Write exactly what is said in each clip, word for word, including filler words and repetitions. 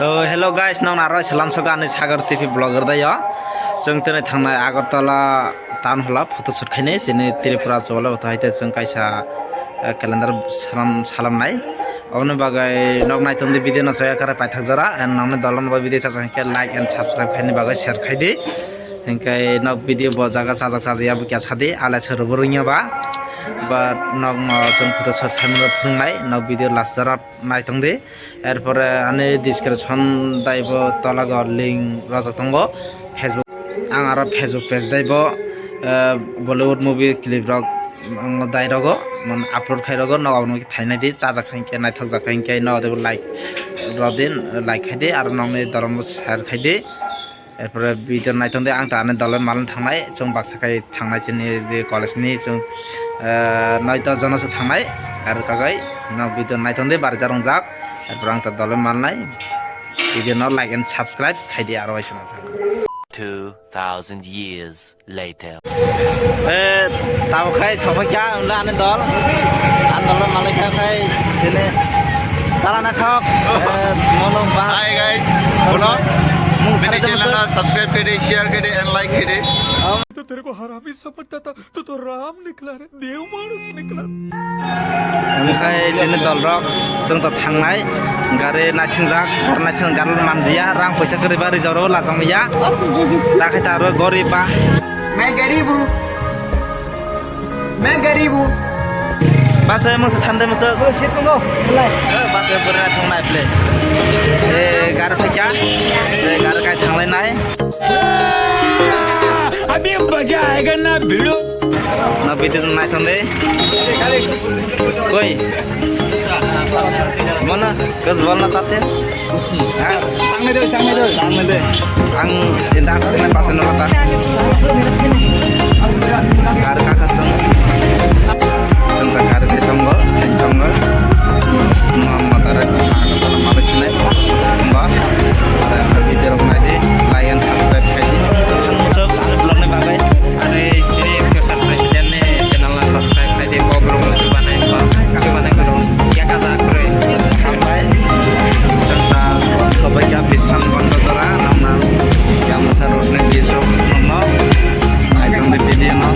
Oh, hello guys, nong naro salam soka ani Sagar T V vlogger da yo. Chwng tini thangnai Agartala town hall o photo shoot khainai, chini Tripura chwla bo thai te chwng kaisa, eh, calendar salam, salam nai. Oboni bagwi nok nai tongdi video no soya kare paithak jora, and nongni dolon bo video chajak khe like and subscribe khaini bagwi share khaidi. Hinkhe nok video bo jaga chajak chajaya bo kya sadi, ale sero bo rwngya ba. But nok no chwng photo shoot khainai phungnai, nok video last jora nai tongdi. Erpore ani description dai bo tola go link rojak tongo Facebook. Ang aro Facebook page dai bo, eh, Bollywood movie clip rok ang dai rogo, man upload khai rogo, no abono thainai di, chajak khe naithok jak khe no de like rodi, like khai di, aro nongni dolon bo share khai di. Erpore video naithok de ang ta ani dolon malon thangnai, chwng baksa khai thangnai chini je college ni chwng, eh, noito jono se thangnai, gari kagwi no video naithok de barja rongjak. Erpore ang ta dolon malnai, video no like and subscribe khai di aro waisa. Two thousand years later. Eh, tamo khai sopai kya wngla ani dol. Ani dol malai kha khai sini. Chala na thok. Eh, mono ba. Hi guys. Bono. Mung sare channel na subscribe kede, share kede, and like kede. तो तेरे को हरामी समझता था, तू तो राम निकला रे, देव मानुष निकला। Omo khai chini dol rok chwng ta thangnai, gari naisingjak, gari naising, gari manjiya, rang poisa kwrwi ba rijak rw lachang ya. Ta khai ta aro gorib ba. मैं गरीब हूँ, मैं गरीब हूँ। Bus o mungsa sande mungsa. Bus o bwrwi thang nai ple. Eh, gari phaikya. Eh, gari kai thanglai nai. अभी मजा आएगा ना भिड़ो। Na video nai thang de. Koi. Mana kas bolna chahte? Sangne de, sangne de. Sangne de. Ang inda asasna pasal nota. Gar kaka sang. Chwng ta gar de tongo, tongo. Mama tara kaka tara malai sinai. Ba. Tara video rok nai di, like and subscribe khai di. Sok ani vlog ni bagwi. Ani sini ekso subscribe ni channel na subscribe khai di. Ko vlog ni banai ba. Kaka banai ko. Kya kasa kore. Hambai. Chwng ta sobai kha Bisram Bandra jora, nang nang Yamasa road ni bridge rok nokno. Naitong di video no.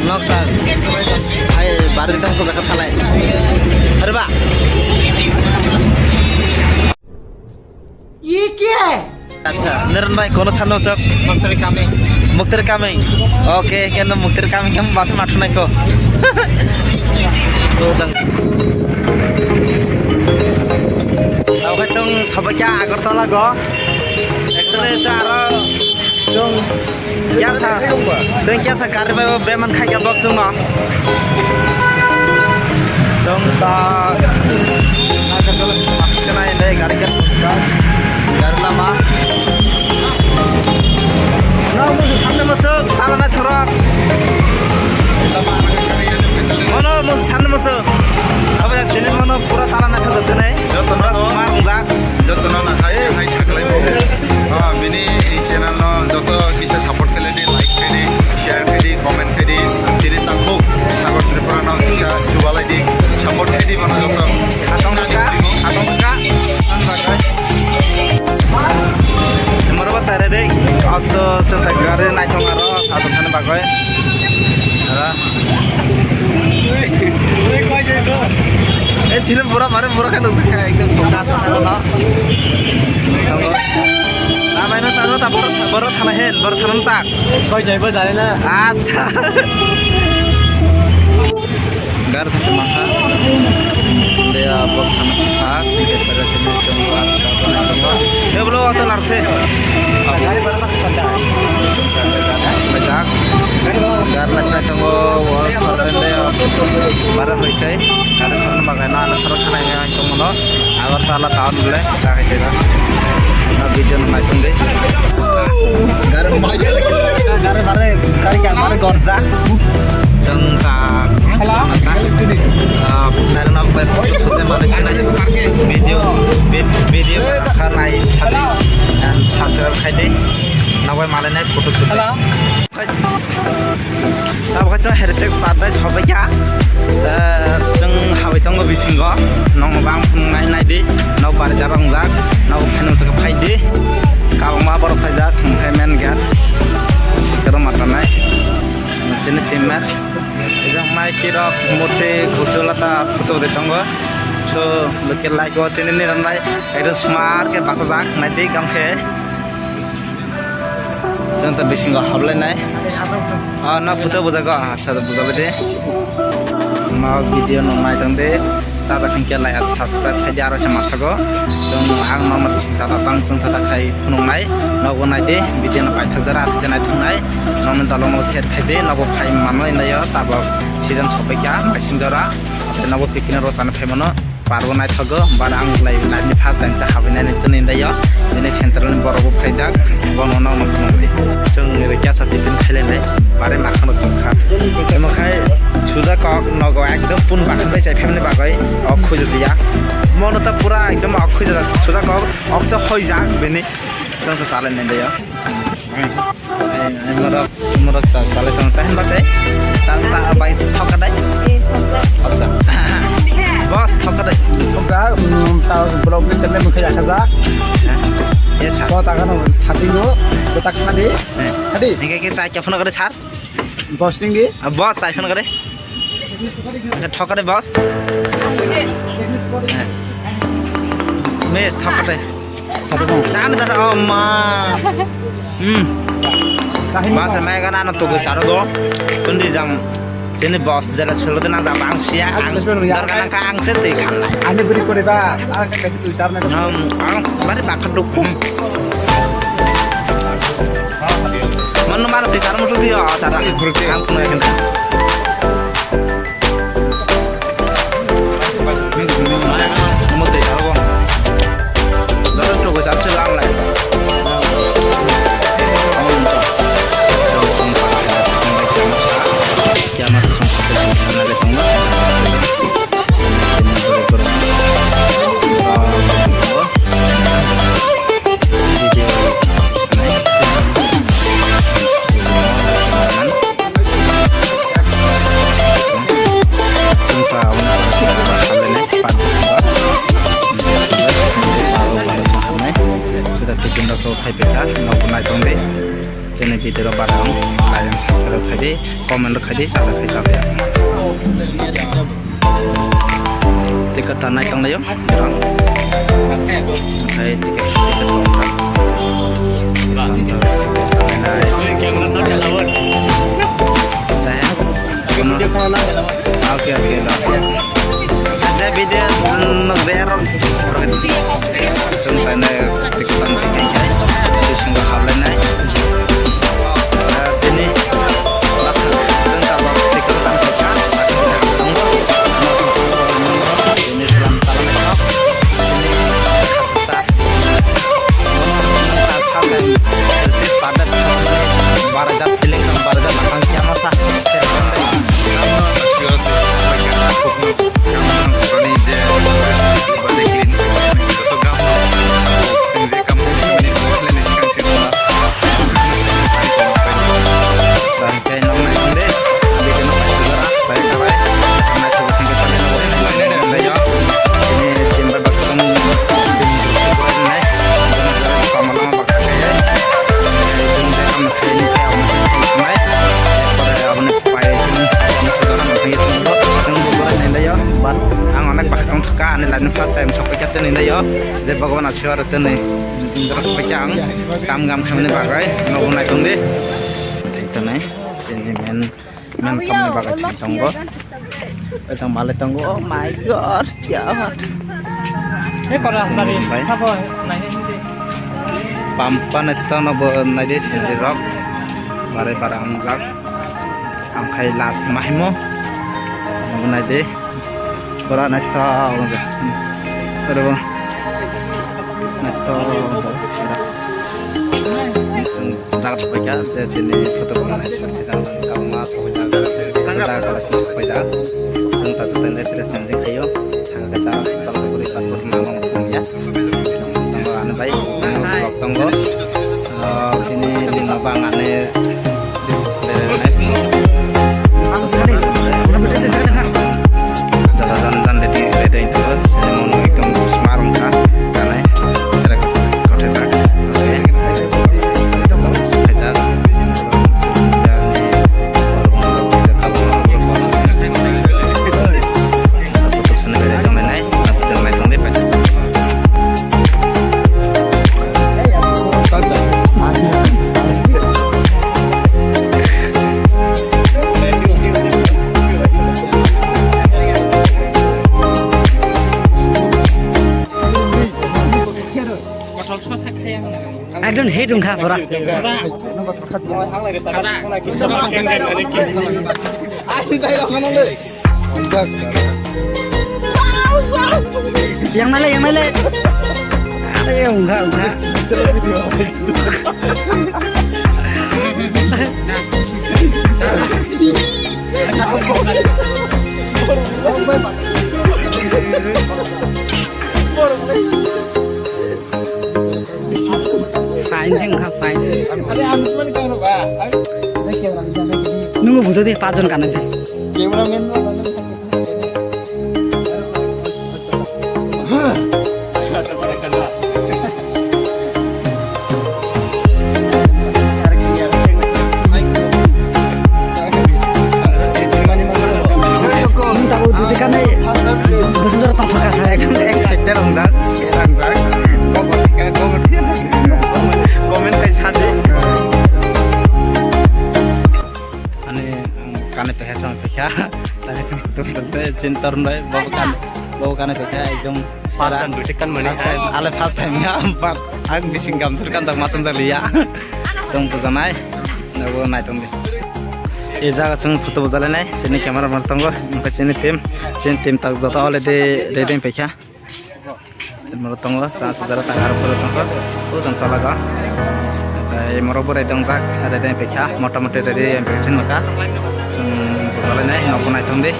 Nokta. Hai, bari tang ko jaka salai. Are ba. Ye kya hai? Acha, Naren bhai, kono sano chok? Muktar Kameng. Muktar Kameng. Okay, keno Muktar Kameng kam basa mathu nai ko. Tao khai song sobai kya Agartala go. Actually, sa aro. Chwng kya sa, chwng kya sa gari bai beman khai kya bok chwng no. Chwng ta chwng nai dai gari kya gari lama. No, musu samne musu, sala na thorok. Mono musu samne musu. Abo ya sini mono pura sala na thorok tene. Joto pura no. Smart jak. Joto no na hai hai saklai. Ah, bini channel no joto kisa support khlai di, like khlai di, share khlai di, comment khlai di. Chini takhuk Sagar Tripura no kisa chubalai di, support khlai di mano joto. Asong ka, asong ka. Moro ba tare de, auto chota gari naithok aro, auto thani bagoi. Ara. Eh, chini bura mare bura kan nukjakha, ekdom boka sa no. Lamai no taro ta bor, bor thana hen, bor thana tak. Koi jaibo jare na. Acha. Gar thasa mangkha. Dia bor thana tak, sini pada sini semua. Dia belum auto larse. Gar na sai tongo, wall khorben de, bara hoi sai, gari khorna bagwi no, ano khorok khana hinwi ang tongmano, Agartala town bole, ta hai tega. Na video no nai tongdi. Gari, gari bare, gari kya bare gorja. Jeng ta. Hello. Ah, nai no bai photo shoot de male sinai. Malainai photo shoot. Hello. Tabuk chwng Heritage Paradise hobaikha. Eh, chwng habai tongo bisingo. Nokno bang phunuknai naidi. Nok bari jaba wngjak. Nok phaino chwng phaidi. Kabangma borok phaijak. Hwnkhe main gate. Kero matanai. Chini team mate. Ejang mai kirok murti khurchulata photo de tongo. So, local like o chini ni ramnai. Ekdom smart khe bachajak. Naidi gamkhe. Chwng ta bisingo hablainai. Ah, no photo bujago. Acha, bujabai de. No video no nai tong de. Chajak hinkhe like, subscribe khai di, aro se masago. Chwng ang no tata tang chwng tata khai phunuknai. Nogo nai de. Video no paithak jora aswk se nai thungnai. Nono dalong no share khai de. Nogo phai mano indayo. Tabok season sopai kha. Maising jora. Nogo picnic ro chana phai mano. Parbo naithogo, but ang lai life ni first time cha habwi nani tini dayo. Ini central ni borok bo phaijak, bono nokno phunukdi. Chwng ni kya sa tiffin khailai nai, bare makhang rok chwng kha. Tamo khai suda kok nogo ekdom pun bakhan bai chai phaimani bagwi ok khuja ya. Mono ta pura ekdom ok khuja suda kok ok sa hoijak bini. Chwng sa chalai nai dayo. Ai, ai, morok, morok ta, chalai tong, tahan bas, eh. Ta, ta, bai, thok kadai. Acha. Boss, thok kadai. Oka, mm, ta, vlog ni channel mukhe yakha ja. Yes, sir. Ko ta kano, sati go, to tak na di. Eh. Adi. Hingke ke sa kya phone kare, sir? Boss ning di. Ah, boss, sa phone kare. Acha, thok kare, boss. Eh. Miss, thok kare. Sano sano, oh ma. Hmm. Bahasa mega nano tugu saro do. Kundi jam. Sini boss jelas felo de nang jam ang sia ang. Dorka nang ka ang sete kan. Ani beri kore ba. Ang ka tu sar na. Ang bari bakar duk. Mano mano tu sar musuh dia. Sar ang. Ang punya kena. Sudah tikin rok khai peka, nokbo nai tong di. Tini video rok barang, like and subscribe khai di, comment rok khai di, subscribe khai di. Ticket tanai tong layo. Oke, tiket, tiket tong. Oke, oke, oke. Ada video nang zero. Sung tane tiket tong tiket kai. Sung hablai nai. Chini. Ang onek bakha tong thaka ani lani first time sopai kha tini dayo je Bhagwan asirwad tini. Bwrwswk paikha ang kam gam khaimani bagwi nogo naitongdi. Thai tonai, chini men, men kamni bagwi thai tongo. Ejang malai tongo, oh my God, ya. Chini bai. Pampa naitokno bo naidi sendiri rok. Bare bara hamjak. Ang khai last mahimo. Nogo naidi. Bora naithok. Oro bo. Naithok. Jaga sopaikha, je chini photo bo nai sopaikha, jaga kabangma sopaikha, jaga college ni sopaikha. Chwng ta tei dress change khaio. Thang kaisa tolgwi patpur mama mungya. Tongo ani bai, tongo vlog tongo. Ah, chini lingma Hit wngkha pura. Yang nale, yang nale. Ada yang enggak, enggak. Fine, jeng kha fine. Nungo bujo de, pachjon kana de. Excited wngjak, rangjak. Comment khai sadi. Ani ang kane pehe chong pekha. Tani tu tu tu chin torun bai, bobo kan, bobo kane pekha ekdom. First time duty kan mani first time, hai. Ale first time ya, but ang bising gamsur kan tak macam jali ya. Chong bujanai, nabo nai tong di. E jaga chong photo bujalai nai, chini camera man tongo, chini team, chini team tak joto ale de ready pekha. Moro tongo, chance jara tang aro pore tongo. O jang tola go. Ai moro borai tongjak, ready pekha, mota moti ready pekha sin maka. Chwng bujalainai, nogo naithong di.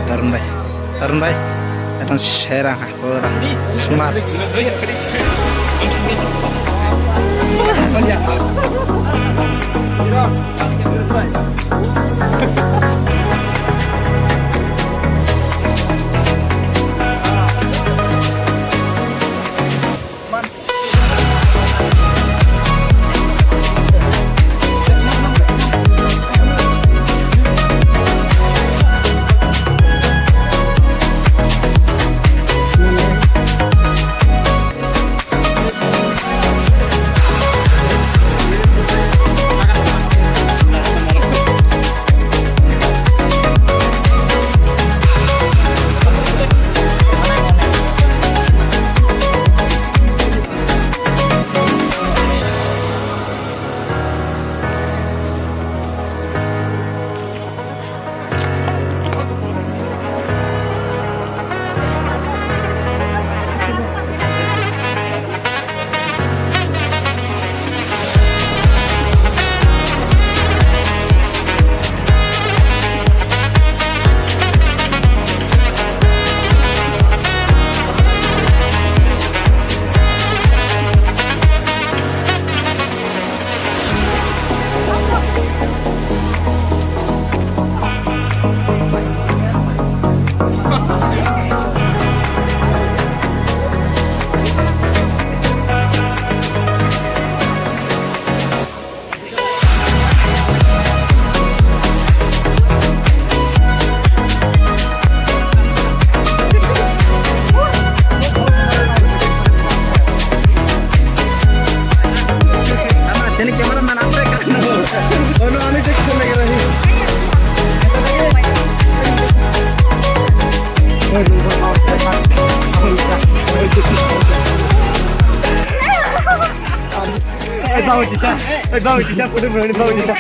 Tarun bai. Tarun bai. Eton sera ha, pura. Smart. Seni cameraman asai kan. Ono ani dekhe lagi rahi. Oi, bawa kisah. Oi, bawa kisah, photo berani bawa kisah.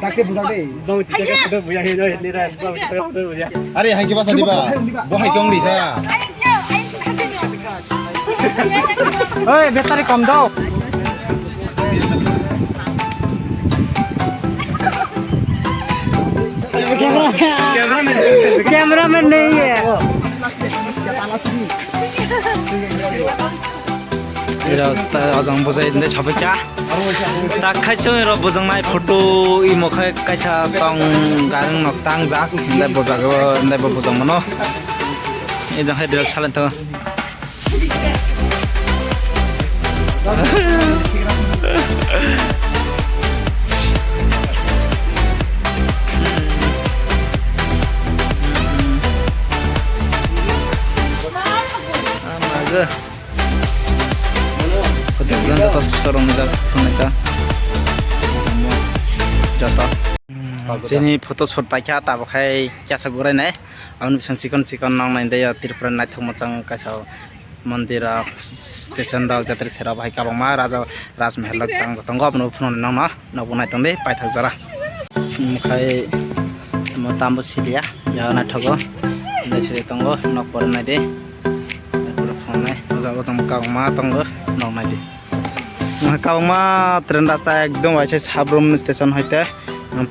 Dakte bujak de. Bawa kisah, photo buya, hei, hei, nira, bawa kisah, photo buya. Are, hai kiba sadi ba? Bo hai kong li ta. Oi, battery kom do. Cameraman nahi hai. Ira ta ajang bujai de chapika. Ta khaisong ro bujang nai photo i mokhe kaisa tong garang nok tang jak. Ndai bujak, ndai bo bujang mano. E jang hai direct salen tho. Amaga. Joto sorong jak, joto. Chini photo shoot paikha, tabuk hai kesa gurai nai. Aboni bising chikon chikon nong nai de ya, Tripura naithok mwchang kaisa. Mondir rok, station rok, jatri sera bai kabangma raja Rajmahal rok tang tongo, abono phunuknwi nokno nokbo naitong di paithak jora. Omokhai omo tambo siliya, ya naithogo, naisili tongo, nok pore naidi. Phunuknai, o jaga o tong kabangma tongo, nok naidi. Omokhai kabangma train rasta ekdom waisa Sabrum station hoite,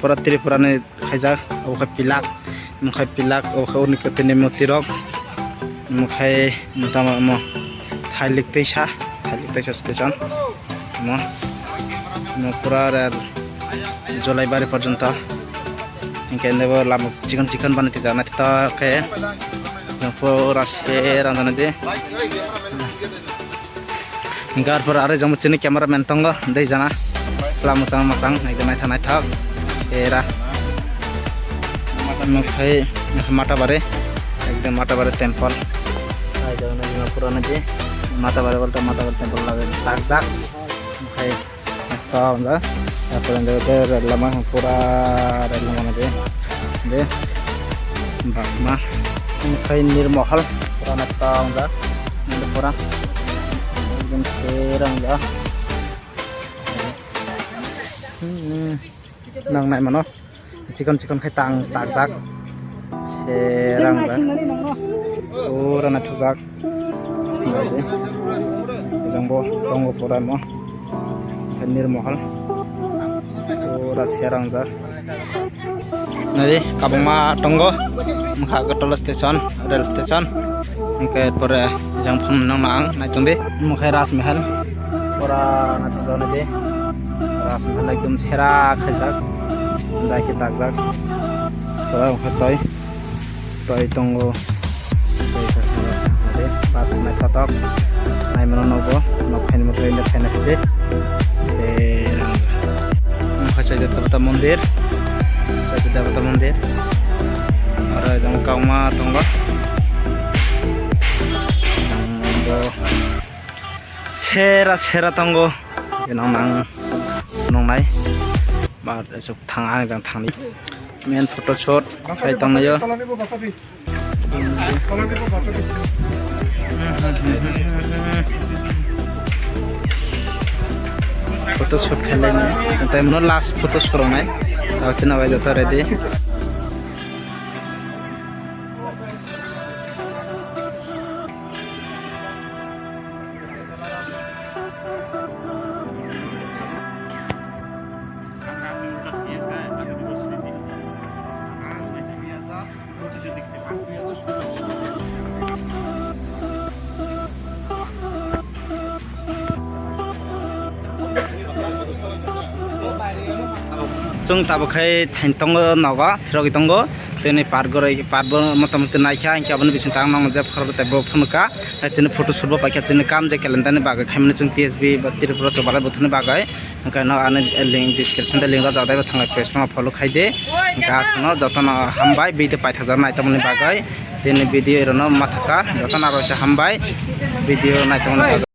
pura Tripura ni khaijak, obo khe pilak, omo khe pilak, obo khe uni kwtwini mwtwi rok, omo khe tamo omo thailik twisa, thailik twisa station, omo, omo pura rel Jolaibari porjonto, hinkhe ende bo lama chikon chikon banaitijak naithotok khe, pura se rang jana di. Hinkhe arpor aro jang chini cameraman tongo, dei jana. Chwla mwchang mwchang, ekdom naithok naithok. Sera. Omo khai Matabari, ekdom Matabari temple. Hai jagana jima purana je. Matabari bolte Matabari temple lage, tak tak. Khai to anda. Arpor anda te rel lama pura rel lama je. De. Bakma. Khai Nirmahal purana to anda. Anda pura. Ekdom sera anda. Hmm. Nang nai mano. Chikon chikon khai tang takjak. Serang jak. Pura naithokjak. Jangbo tongo pura mo. Nirmahal. Pura serang jak. Nari kabangma tongo. Mokha Agartala station, rail station. Hinkhe pore jang phone nang nang naitong di. Mokha Rajmahal. Pura naithokjak nai di. Rajmahal ekdom sera khaijak. Dai khe takjak. Pura mokha toi. Toi tongo. Toi kha sera. Pas naithotok. Naimano nogo. Nok phaini motoi le phaina khe di. Sera. Mokha Saidya Devata Mondir. Saidya Devata Mondir. Aro jang kabangma tongo. Jang bo. Sera sera tongo. Nang nang nongnai. Ba suk thang ang jang thangni. Main photo shoot khai tongnaio. Photo shoot khailai nai. Tei mono last photo shoot rok nai. Abo chini bai joto ready. Chwng tabuk khai thain tongo nogo, phirogwi tongo. Tini park goroi, park bo motamoti naikha, hinkhe aboni bisingtwi ang nokno je phorbo tei bo phunukha. Hai chini photo shoot bo paikha, chini kam je calendar ni bagwi khaimani chwng T S B ba Tripura Chowk Balai Bothor ni bagwi. Hinkhe no ani link description tei link rok jadai bo thanglai page no follow khai di. Hinkhe aswkno jotono hambai video paithakjak nai tongmani bagwi. Tini video rokno mathaka jotono aro se hambai video nai tongmani bagwi.